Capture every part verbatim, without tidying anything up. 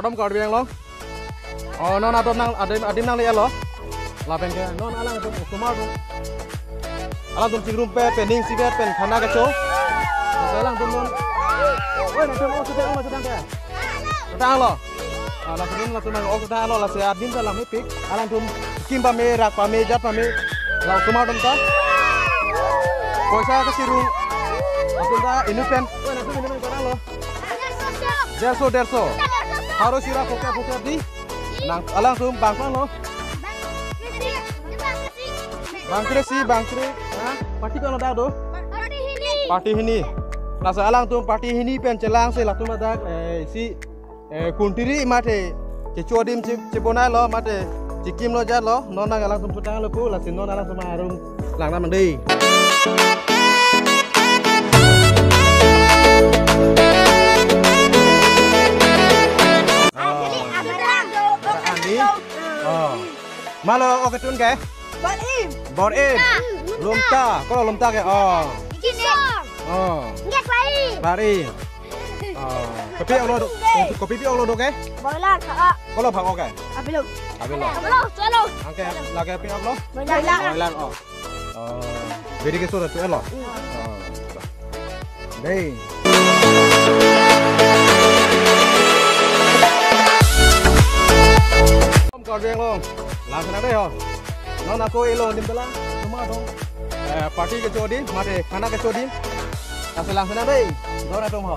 Kardom Karbi Anglong. Oh, non adim nang, adim, adim nangle-etlo. Lapen ke non alangtum osomar atum, alangtum chingrum pe, pen ning sivet pen khana kecho. Alangtum non. Oi, nangtum ok sedang, ok sedang ke? Sedanglo. Ah, latum, latum ok sedanglo, lasi adim ta lam hepik. Alangtum kim pame, rak pame, jat pame, la osomar atum ta. Poisa kachirung atum ta inut pen. Oi, nangtum inut pen sedanglo. Derso, derso. Haro sira phoke, phoke di. Nang alangtum bang panglo. Bang kre-isi, bang kre. Ha? Party ko-an lo dak do? Party hini. Lasi alangtum party hini pen chelangsi latum adak, eh, isi, eh, kuntiri mate checho adim che, chebonailo mate chekimlo jatlo. Non nang alangtum chutanglo pu, lasi non alangtum arong lang nam dei. Ani? Oh. Malo ok ketun ke? Bor-im. Bor-im. Lumta. Lumta. Kolo lumta ke? Oh. Kisong. Oh. Nge klai. Bari. Oh. Kopi ok lo do? Kopi pi ok lo do ke? Broiler, ha. Kolo phak ok ke? Apilo. Apilo. Apilo, chalo. Anke lake pi ok lo? Broiler. Broiler, oh. Oh. Biri keso tu-etlo. Oh. Dei. Karbi Anglong. Langsung ada ya. Non ako elo adim tela. Semua dong. Eh, party kecho adim, mate khana kecho adim. Lasi langsung ada dei. Dona tum ho.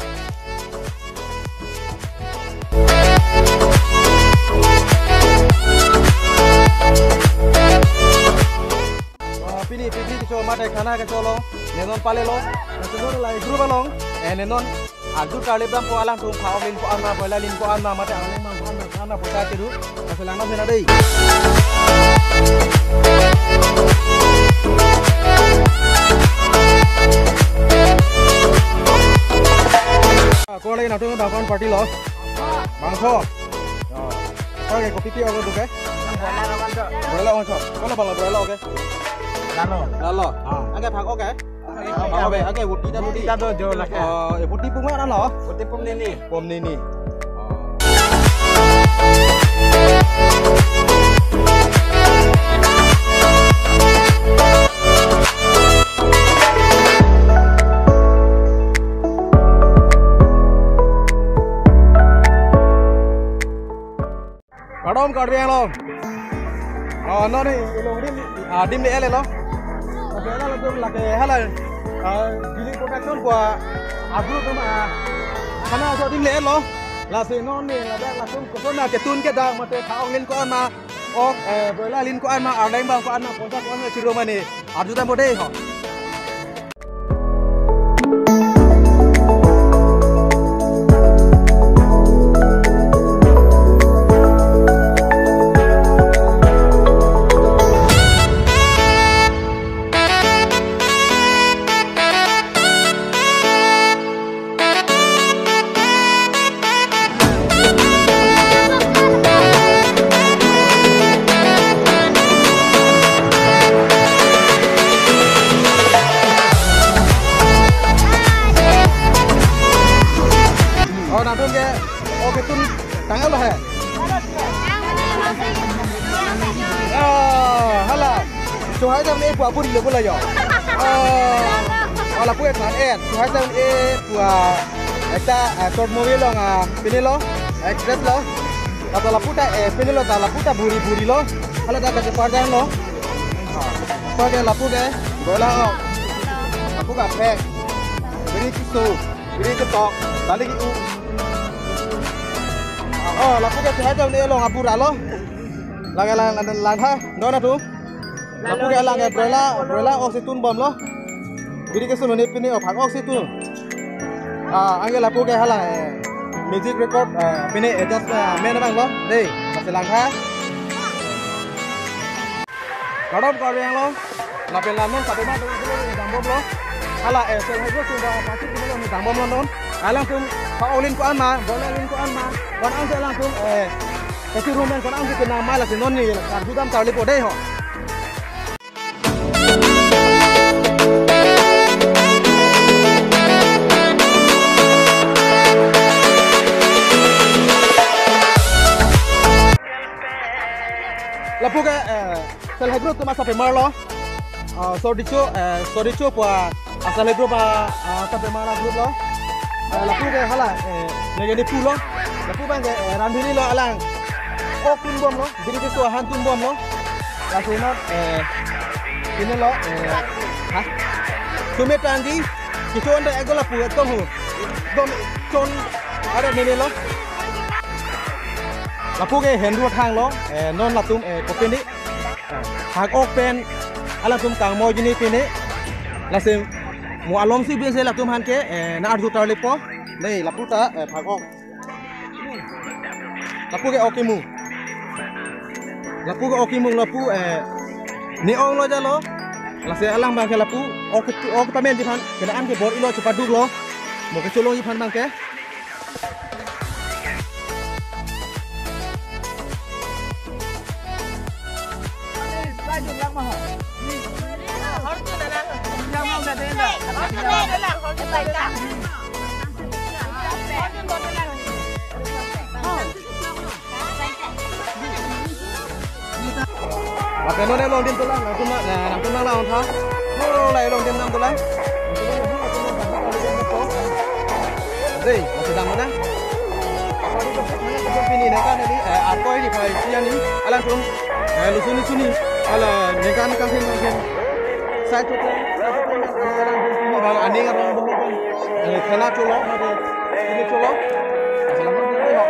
Oh, pini pini kecho mate khana kecho along, ne non palelo. Lasi non la group along, eh, ne non arju karlip dampo alangtum phak ok lin ko-an ma, broiler lin ko-an ma, mate arleng ma ko-an ma, ko-an ma poisa chiru. Lasi lang nam sena dei. Ah, ko lagi nangtum bang ko-an party lo? Bangso. Oh. Ko lagi kopi pi ok lo do ke? Broiler ok lo. Broiler ok lo. Kolo bang lo broiler ok ke? Lalo. Lalo. Ah. Anke phak ok ke? Phak ok ke? Anke voti ta voti. Voti ta do jo lake. Oh, eh, voti pum ma lo? Voti pum nini. Pum nini. Oh. Kardom Karbi Anglong. Oh, non ni ilong adim, ah, adim le-etlo. Lake hala latum lake hala, ah, building protection pu a-group atum, ah, khana kecho adim le-etlo. Lasi non ni ladak latum koson na ketun kedak mate phak ok lin ko-an ma, ok, eh, broiler lin ko-an ma, arleng bang ko-an ma, poisa ko-an ma chiru mane. Arju dampo dei ho. Oh, nangtum ke, oh, ketun tanglo he. Oh, hala. Chunghai jam ne pu aburi lo bola yo. Oh. Hala pu ek man en. Chunghai jam ne pu a, ekta, eh, short movie along, ah, pine lo, actress lo. Kata lapu ta, eh, pine lo ta lapu ta buri buri lo. Hala ta kache parjan lo. Ah. Pu ke lapu ke, broiler ok. Lapu ke phak. Biri keso, biri ketok, bali ke-u. Oh, lapu ke chunghai jam ne along apu ra lo. Lake lang, lang, lang ha, dona tu. Lapu ke lang ke broiler, broiler ok si tun bomlo. Biri keso lo ne pine ok phak ok si tun. Ah, anke lapu ke hala, eh, music record, eh, pine adjust, eh, mena bang lo. Dei, lasi lang ha. Kardom Karbi Anglong. Lapen la non satu ma dong dong dong bomlo. Hala, eh, sel hego sunda pasti dong bomlo non. Alangtum phak ok lin ko-an ma, broiler lin ko-an ma. Ko-an anke alangtum, eh, Esi rumen ko-an anke kena ma, lasi non ni karju dam karlipo dei ho. Oke, eh, self help group atum asap pemarlo. Ah, sorry cho, eh, sorry cho pu a self help group a, ah, asap pemar a group lo. Eh, lapu ke hala, eh, nege ni pulo. Lapu abang ke, eh, randhini lo alang. Ok tunbomlo, biri keso ahan tunbomlo. Laso non, eh, pini lo, eh, ha? Sumit tangji, kecho anda ego lapu ekdom hu. Ekdom chon, are nini lo. Lapu ke hendu thanglo, eh, non latum, eh, kopini. Phak ok pen, alangtum kangmoiji ni pini. Lasi mo alom si bin se latum aphan ke, eh, na arju tarlipo. Nei, lapu ta, eh, phak ok. Lapu ke ok kimu. Lapu ke ok kimu lapu, eh, ne-ong lo jalo. Lasi alang abang ke lapu ok, ok pamen ji aphan. Kena an ke bor-ilo chepaduklo. Mo kecholongji aphan abang ke. Lapen non along dim tulang, nangtum na, na, nangtum nang lang tha. Oh, la along dim nang tulang. Dei, masih dang mana? Pini nangkan ini, eh, Arkoi niphai isi arni, alangtum, eh, lusuni suni, ala nangkan kangthim kangthim. Sai tuke, sai tuke, alangtum pini abang aning arong bohong, eh, khana cholo, mate, pini cholo. Asal nangtum pini ho.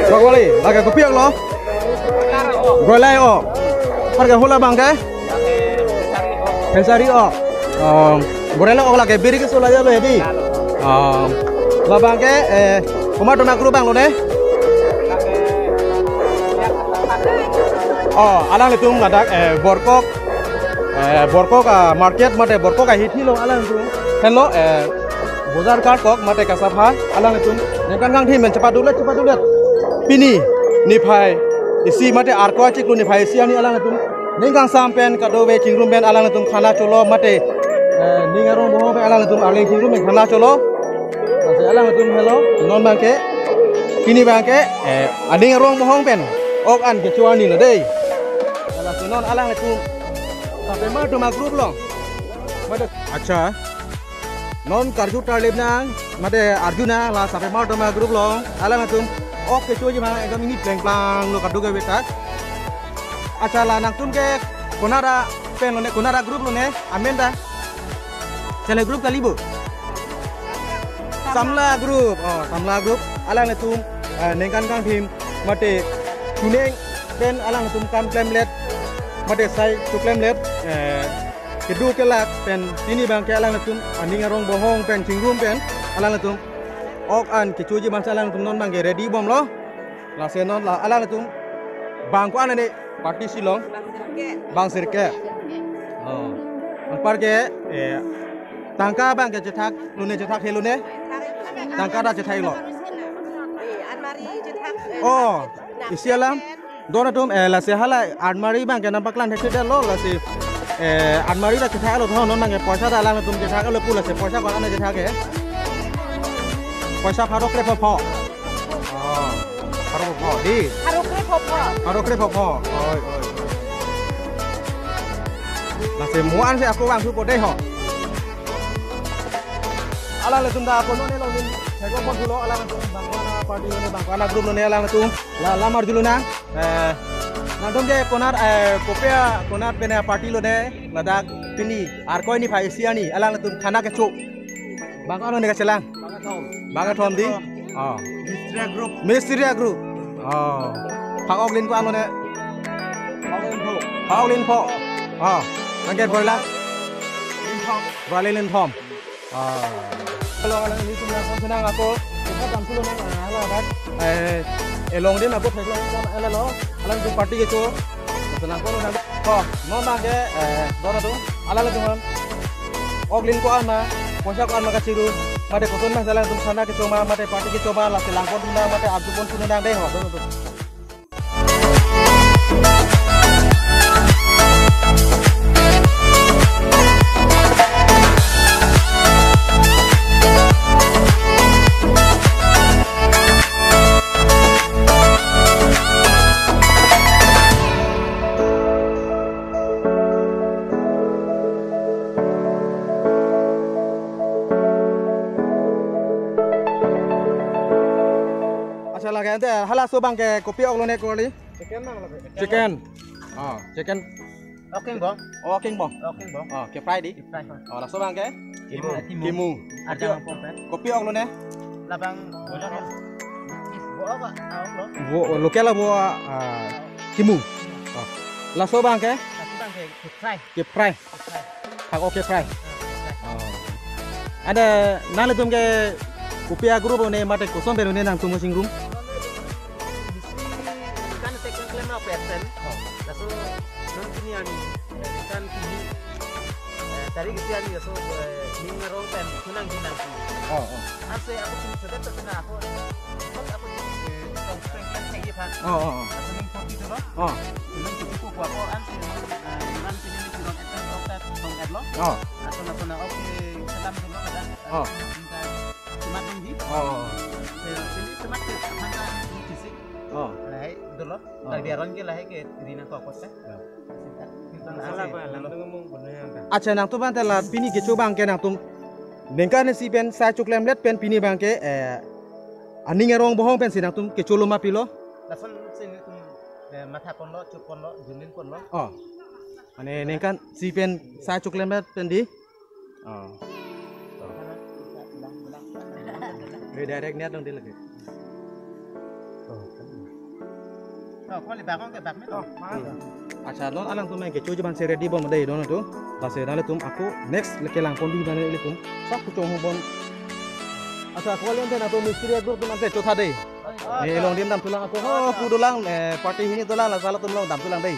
Chok wali, lake kopi ok lo? Golai o. Apar ke hala abang ke? Pensari o. Um, golai lo ok lake biri keso la jalo hedi. Um, labang ke, eh, komat atum a group abang lo ne? Oh, alanglitum ladak, eh, Borkok, eh, Borkok a market mate Borkok ahithi lo alangtum. Henlo, eh, bojar karkok mate kasapha alangtum. Nangkan kangthim pen chepaduklet, chepaduklet. Pini, niphai isi mate Arkoi achiklo niphai isi arni alangtum. Ning kangsam pen kadokave chingrum pen alangtum khana cholo mate, eh, ning arong bohong pen alangtum arleng chingrum pen khana cholo. Lasi alangtum helo, non abang ke, pini abang ke, eh, aning arong bohong pen ok an kecho arni lo dei. Lasi non alangtum asap pemar atum a group lo. Mate, acha. Non karju tarlip nang, mate arju nang, la asap pemar atum a group lo. Alangtum ok kechoji ma ekdom ingni plengplang lo kadokave ta. Acha, la nangtum ke konat a pen lo ne, konat a group lo ne, amen ta? Self help group kali bo? Samla group, oh, Samla group. Alanglitum, eh, nangkan kangthim, mate, tuning pen alangtum kam klemlet, mate sai tu klemlet, eh, kedo kelak pen pini abang ke alangtum aning arong bohong pen chingrum pen alangtum ok an kechoji abang si alangtum non abang ke ready bomlo. Lasi non la alangtum bang ko-an ne party si long? Bang sirkep. Oh. Anpar ke, eh, tangka abang ke chethak lo ne, chethak he lo ne? Tangka ta chethak lo. Oh, isi alam. Don atum, eh, lasi hala almari abang ke nangpaklang thekthedetlo lasi, eh, almari ta chethak lo tho, non abang ke poisa ta alangtum chethak lo pu lasi poisa ko-an ne chethak ke? Poisa pharo krepho pho. Oh, pharo pho dei. Pharo krepho pho. Pharo krepho pho. Oi, oi. Lasi mo an si ako bang supo dei ho. Alanglitum ta ako non ne lo nin. Saya ko pon dulu alangtum bang ko-an a party lo ne, bang ko-an a group lo ne alangtum. La, la arju lonang. Eh, nangtum ke konat, eh, kopi a konat pen a party lo ne, ladak pini Arkoi niphai isi arni alangtum khana kecho. Bang ko-an lo ne kachelang? Bang kethom dei? Oh. Mistria group. Mistria group. Oh. Phak ok lin ko-an lo ne? Phak ok lin pho. Phak ok lin pho. Oh. Nang ke Broiler? Lin thom. Broiler lin thom. Ah. Hello, alanglitum nangkon senang ako. Kita tampil nang, ah, hala dak. Eh, along dim ako theklong kan ala lo. Alangtum party kecho. Senang ko nang. Ho, non abang ke, eh, don atum. Alanglitum. Ok lin ko-an ma, poisa ko-an ma kachiru. Mate koson ma alangtum khana kecho ma, mate party kecho ma, lasi langpon thu nang, mate arjupon thu nang dei ho, don atum. Laso abangke kopi ok lone korli? Chicken abang lo. Chicken. Oh, chicken. Ok, angbong. Oh, ok, angbong. Ok, angbong. Oh, ke-fry dei. Ke-fry. Oh, laso abangke? Kimu. Kimu. Arjang kopi, kopi ok lone? Labang boiler. Bo ok, ah, ok lo. Bo, local bo, ah, kimu. Oh. Laso abangke? Laso abangke ke-fry. Ke-fry. Phak ok ke-fry. Oh. Ante nanglitum ke kopi a-group lone mate koson pen lone nangtum chingrum? Kan tek kan klem rap persen. Oh. Laso non pini arni, eh, kan pini, eh, tarik isi arni laso, eh, ning arong pen kunang jinang pini. Oh, oh. Ansi ako pini sedet to na ako, eh, ako pini, eh, tong strength kan tek ye phan. Oh, oh, oh. Laso ning forty to lo. Oh. Ning forty ko ako ansi, eh, iran pini ni kurang etan ok ta tong et lo. Oh. Laso laso na ok, eh, selam to lo ada. Oh. Semat lagi. Oh. Sini semat ke, mana ini fisik. Oh. Lahai dolo. Oh. Tadi aron ke lahai ke rina tokot sa. Ya. Masalah apa? Langsung ngomong bener ya, Kak? Accha, nangtum ante la pini kecho abangke nangtum ningkan isi pen sai choklemlet pen pini abangke, eh, aning arong bohong pensi nangtum kecholo ma pilo? Lason sini tum, eh, matha ponlo, chok ponlo, junlin ponlo. Oh. Mane ningkan isi pen sai choklemlet pen dei. Oh. Redirect niat dong dei lake. Oh. Oh, kali bakong ke bak me to. Accha, non alangtum ke choji ban se ready bom dei don tu. Lasi nanglitum ako next lake lang pon dei ban ilitum. Sak kuchong hubon. Accha, kali ante nangtum mistri a-group atum ante chotha dei. Oh, eh, long dim damthulang ako. Oh, ku dolang, eh, party hini dolang, la sala atum long damthulang dei.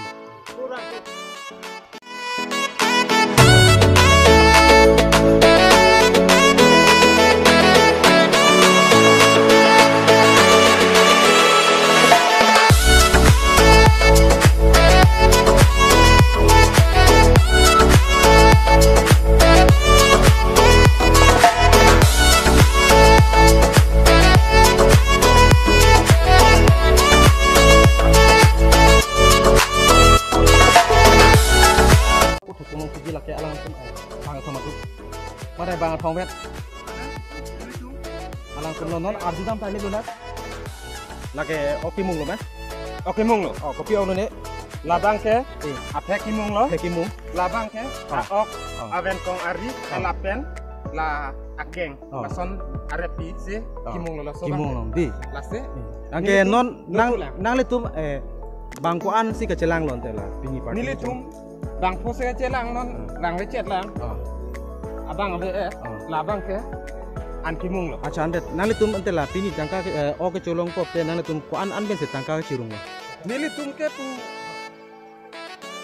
Kuthutung piji lake alangtum, eh, bang thom atum. Mane bang thom vet. Alangtum non non arju dam tani luna. Lake ok kimung lo ma? Ok kimung lo. Oh, kopi ok lo ne? Labang ke, eh, aphe kimung lo. Aphe kimung. Labang ke, ah, ok, ah, aven kong ari, ah, lapen, la akeng. Oh. Lason arepi si, oh, kimung lo, laso kimung abang lo, dei. Lasi. Eh. Anke nelitum non nang, dua pulang. Nanglitum, eh, bang ko-an si kachelang lo ante la pini party? Nelitum bang pho si kachelang non, hmm, bang lechet lang. Oh. Abang ave, eh, oh, labang ke an kimung lo. Accha, ante nanglitum ante la pini tangka ke, eh, ok kecholong pop te nanglitum ko-an an pensi tangka kechirung lo? Nelitum ke pu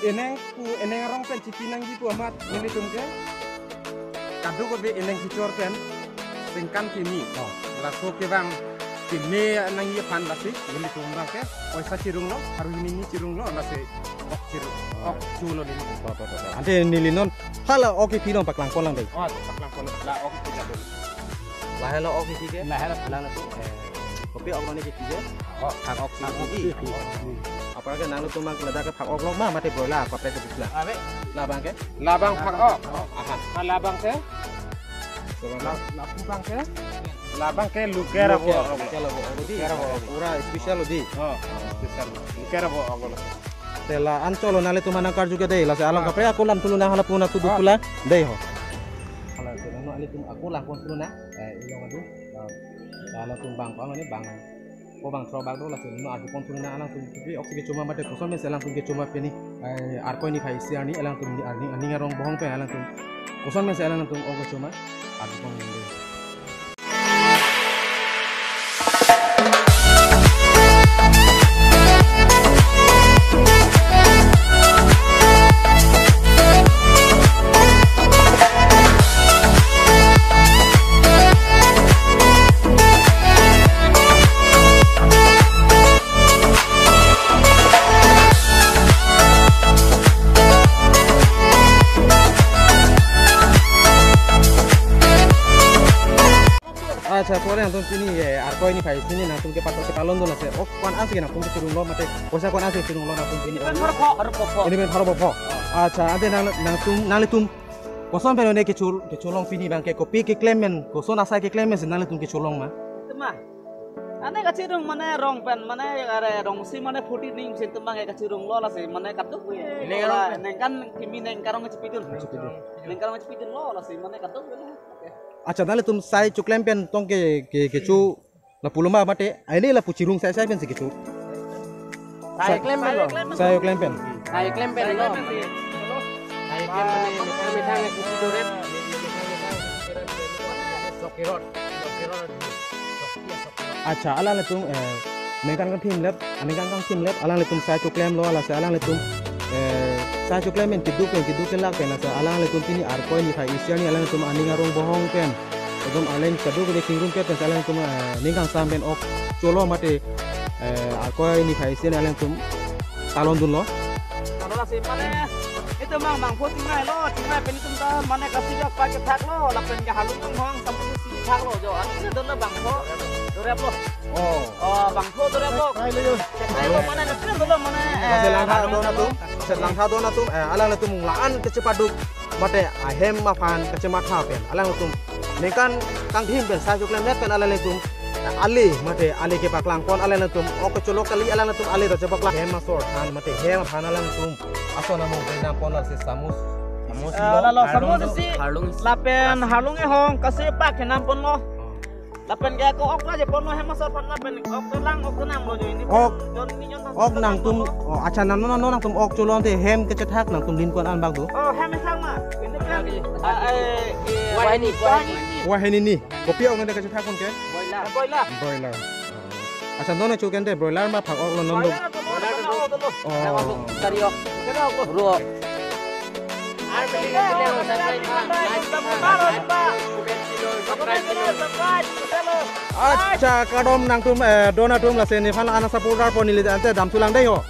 eneng pu eneng arong pen chipi nangji pu amat nelitum ke kadokave eneng kechor pen sengkan kimi. Oh. Laso ke bang kimi nangji aphan lasi nelitum bang ke poisa chirung lo, haru hini ni chirung lo, lasi ok chirung, oh, ok chulo nelitum. Ante neli non hala ok kipi long paklang pon lang dei. Oh, paklang pon la ok kipi jadul. Lahai lo ok kipi ke? Lahai lo. Alang tu, eh, kopi ok lo ne kipi ke? Oh, phak ok si phak ok kipi. Apar ke nangtum bang ke ladak ke phak ok lo ma mate broiler apa pe ke bisla? Ave. Labang ke? Labang phak ok. Oh, aha. Ah, labang ke? Labang. La, lapu bang ke? Labang ke local abo ok lo. Local abo ok dei. Local abo ok. Pura special dei. Oh, special. Local abo ok lo. Te la anchot lo nanglitum aphan nangkarju ke dei, lasi along, ah, kaprek ako lam tulu nang hala puna tudu, ah, pula dei ho. Hala te nang alitum ako lang pon tulu nang, eh, ilong adu, eh, hala tum bang pang ni bang. Ko bang throk bak do, lasi no arju pon tulu nang alangtum kopi ok si kecho ma mate koson pensi alangtum kecho ma pini, eh, Arkoi niphai isi arni alangtum ni arni, aning arong bohong pen alangtum koson pensi alangtum ok kecho ma arju pon dei. Accha, kore nangtum pini, eh, Arkoi niphai isi arni nangtum ke pato ke palon do lasi. Ok ko-an ansi nangtum ke chirung lo mate poisa ko-an ansi chirung lo nangtum pini? Ini pen pharo pho, pharo pho. Ini pen pharo pho. Accha, ante nang, nangtum, nanglitum koson pen lone kechol, kecholong pini bang ke kopi keklem pen, koson asai keklem pensi nanglitum kecholong ma? Tema. Ane kachirung mane rong pen mane are rong si mane forty ning sin tumbang kachirung lo lasi mane kaduk ye. Ning arong pen. Ningkan kimi ningkan rong chipidun. Chipidun. Ningkan rong chipidun lo lasi mane kaduk ye. Accha, nanglitum sai choklem pen tong ke ke kecho lapu lo ma mate, aini lapu chirung sai sai pensi kecho. Sai klem pen lo. Sai klem pen. Sai klem pen lo. Sai klem pen ni methang methang ke kusi dorep. Sokirot. Sokirot. Accha, alanglitum, eh, ningkan kangthim lep, ningkan kangthim lep, alanglitum sai choklem lo, lasi alanglitum, eh, sai choklem pen keduk pen keduk kelak pen, lasi alanglitum pini Arkoi niphai isi arni alanglitum aning arong bohong pen, ekdom arleng kaduk kede kingrum ke pen, alanglitum, eh, ning kangsam pen ok cholo mate, eh, Arkoi niphai isi arni alanglitum talon dunlo. Kalau lasi mane, itum mang bangpho chingnai lo, chingnai pen itum ta mane kasijak pa kethak lo, lapen ke halung tung hong sampai si thak lo jo. Ani dolo bangpho dorep lo. Oh. Oh, bangpho dorep lo. Check kai lo mane, check kai lo mane. Lasi langtha don atum, lasi langtha don atum, eh, alanglitum la-an kachepaduk mate ahem aphan kachematha pen alanglitum ningkan kangthim pen sai choklem pen alanglitum ale mate ale kepaklang pon alanglitum ok cholo kali alanglitum ale ta chepaklang hem asor than mate hem aphan alanglitum ason amung pen nang pon lasi samus. Samus. Eh, lo. Lalo samus isi. Harlung isi. Lapen harlung ehong kasi pak kenam pon lo. Lapen ke ko ok la je pon lo hem asor pon lapen ok kelang ok kenam lo jo ini. Ok. Jon ni jon. Ok nangtum, oh, accha, nang non nangtum ok cholonte hem kechethak nangtum lin kon an bak do. Oh, hem sang ma. Ini kan, ah, eh, eh, wahini, wahini. Wahini ni. Kopi ok nang kechethak kon ke? Boiler. Boiler. Boiler. Accha, non chokente broiler ma phak ok lo non do. Boiler, boiler, boiler. Oh. Kari ok. Kari ok. Ru ok. Accha, kardom nangtum, eh, don atum lasi nephan ana supporter pon neli ante damthulang dei ho.